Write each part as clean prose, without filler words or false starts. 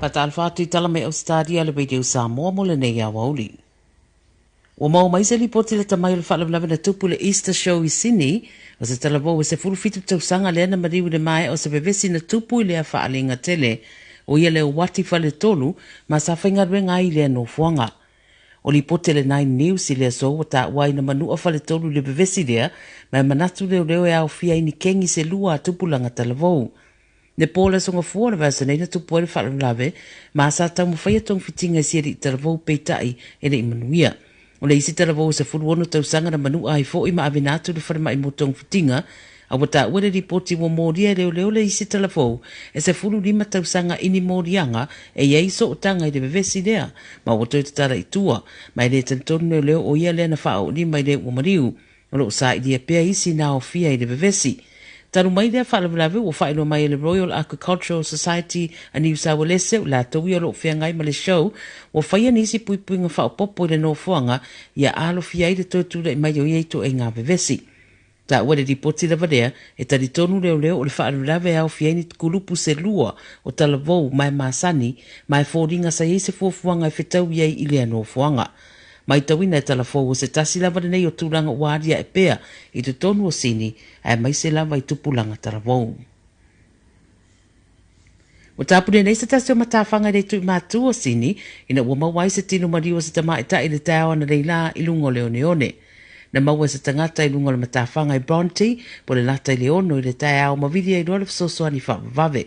Faatalofa atu i tala mai Ausetalia le Radio Samoa mo lenei aoauli. Ua maua mai se lipoti lata mai o le faalavelave na tupu i le Easter Show i Sydney, o se talavou e 17 tausaga lea na maliu i le maea o se vevesi na tupu i lea faaaliga tele, o ia le uati faletolu ma sa faigaluega ai i lea nofoaga. O lipoti a le Nine News i le aso ua taua ai na manua faletolu i le vevesi lea, ma e manatu leoleo e aofia ai ni kegi se lua a tupulaga talavou. Le po o le Aso Gafua o le vaiaso nei na tupu ai le faalavelave, ma sa taumafaia togafitiga i si alii talavou peitai e le i manuia. O le isi talavou e 16 tausaga na manua ai foi ma aveina atu i le falemai mo togafitiga, a ua taua i le lipoti ua molia e leoleo le isi talavou e 15 tausaga i ni moliaga e i ai sootaga i le vevesi lea ma ua toe tatala i tua, ma e le talitonu leoleo o ia lea na faaoolima i le ua maliu. O lo o sailia pea isi na aofia i le vevesi. Talu mai lea faalavelave ua faailoa mai e le Royal Agricultural Society a Niu Sauelese o latou ia o lo o feagai ma le show, ua faia nisi puipuiga faaopoopo i le nofoaga ia alofia ai le toe tulai mai o ia ituaiga vevesi. Taua le lipoti lava lea, e talitonu leoleo o le faalavelave e aofia ai ni kulupu se lua o talavou ma e masani ma e foliga sa i ai se fuafuaga e fetaui ai i lea nofoaga. Maitauina e talafou o se tasi lava lenei o tulaga ua aliae pea i totonu o Sini aemaise lava i tupulaga talavou. Ua tapunia nei se tasi o matafaga i le ituimatu o Sini ina ua maua ai se tino maliu o se tamaitai i le taeao ananei lā i luga o le oneone. Na maua e se tagata i luga o le matafaga i Bronte po o le lata i le 6 i le taeao ma vili ai loa le fesoasoani faavavave.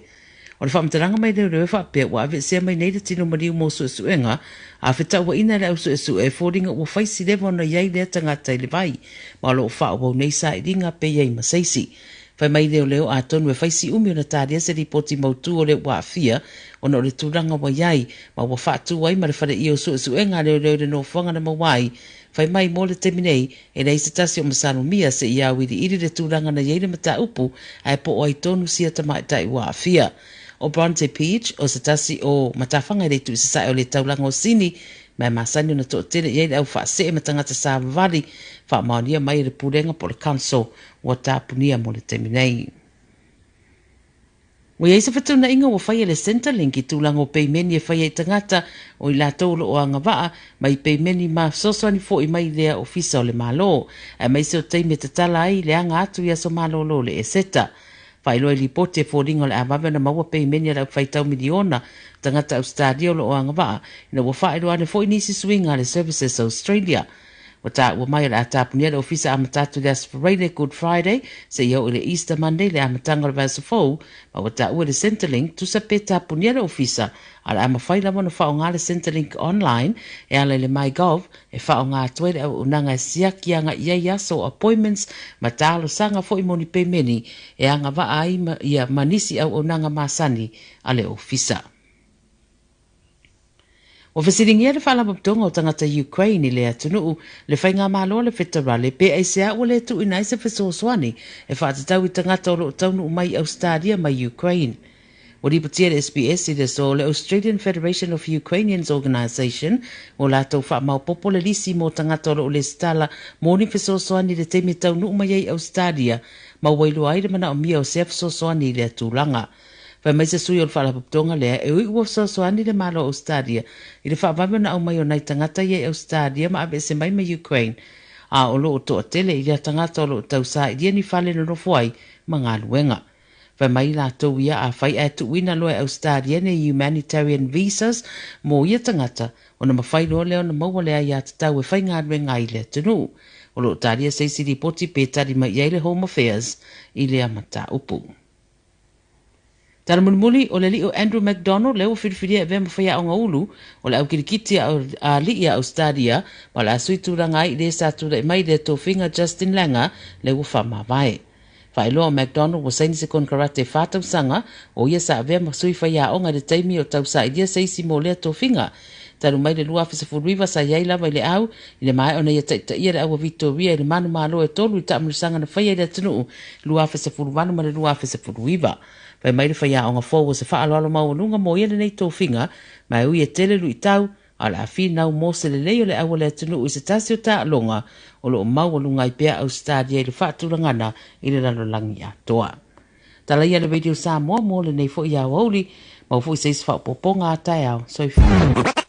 O le faamatalaga mai leoleo e faapea ua aveesea mai nei le tino maliu mo suesuega a fetauaina e le au suesue e foliga ua fai sileva ona i ai lea tagata i le vai ma o lo o faaauau nei sailiga pe i ai ma se isi. Fai mai leoleo atonu e fai si umi ona talia se lipoti mautū o lea ua aafia ona o le tulaga ua i ai ma ua faatu ai ma le faleie o suesuega a leoleo i le nofoaga na maua ai. Fai mai mo le taimi nei E leai se tasi o masalomia seia auiliili le tulaga na i ai le mataupu, ae po o ai tonu sia tamaitai ua aafia. ʻO Bronte Peach, o se tasi o matafaga i le itu i sasae o le taulaga o Sini, ma e masani ona toatele i ai le au faasee ma tagata savavali, faamaonia mai e le Pulega po o le Council ua tapunia mo le taimi nei. Ua i ai se fetuunaiga ua fai e le Centrelink i tulaga o peimeni e faia i tagata o i latou o lo o agavaa mai peimeni ma fesoasoani foi mai lea Ofisa o le Malo, aemaise o taimi e tatala ai le aga atu i aso malolo o le Eseta. Faailoa i lipoti e foliga o le a vave ona maua peimeni a le aufaitau miliona tagata Ausetalia o lo o agavaa ina ua faailoa ane foi nisi suiga a le Services Australia. Ua taua mai o le a tapunia le ofisa amata atu i le Aso Faraile, Good Friday, seia oo i le Easter Monday, le amataga o le vaiaso fou, ma ua taua e le Centrelink, tusa pe tapunia le ofisa, a o le a mafai lava ona faaaoga le Centrelink online e ala i le MyGov e faaaoga atu ai le auaunaga e siaki agai i ai aso o appointments ma talosaga foi mo ni pemeni e agavaa ai ia ma nisi auaunaga masani a le ofisa. Ua fesiligia le Faalapotopotoga o Tagata Ukraine i le atunuu, le Faigamalo a le Feterale, pe aisea ua le tuuina ai se fesoasoani e faatatau i tagata o lo o taunuu mai i Ausetalia mai Ukraine. Ua lipotia e le SBS i le aso le Australian Federation of Ukrainians Organisation ua latou faamaopoopo le lisi mo tagata o lo o lesitala mo ni fesoasoani i le taimi e taunuu mai ai i Ausetalia ma ua iloa ai le manaomia o sea fesoasoani i lea tulaga. Fai mai se sui o le faalapotopotoga lea, e ui ua fesoasoani le Malo o Ausetalia i le faavave ona aumai o nai tagata ia i Ausetalia ma aveese mai ma Ukraine, a o lo o toatele i lea tagata o lo o tausailia ni fale nonofo ai ma galuega. Fai mai latou ia afai ae tuuina loa e Ausetalia nei humanitarian visas mo ia tagata, ona mafai loa lea ona maua le aiatatau e faigaluega ai i le atunuu. O lo o talia se isi lipoti pe tali mai i ai le Home Affairs i lea mataupu. Tala mulimuli, o le alii o Andrew McDonald lea ua filifilia e avea ma faiaoga ulu o le au kilikiti a alii a Ausetalia ma o le a sui tulaga ai i le sa tulai mai i lea tofiga Justin Langer lea ua faamavae. Faailoa o McDonald ua saini se konekarate e fa tausaga, o ia sa avea ma sui faiaoga i le taimi o tausailia se isi mo lea tofiga. Talu mai le 2019 sa i ai lava i le au, i le maea ona ia taitaia le au a Vitoria i le manumalo e tolu i taamilosaga na faia i le atunuu 2018 ma le 2019. Fai mai le faiaoga fou o se faaaloalo maualuga mo ia lenei tofiga, ma e ui e tele luitau, a o le a finau mo se lelei o le au a le atunuu i se tasi o taaloga o lo o maualuga ai pea Ausetalia i le faatulagana i le lalolagi atoa. Tala ia a le Radio Samoa mo lenei foi aoauli, maua foi se isi faaopoopoga a taeao. Soifua.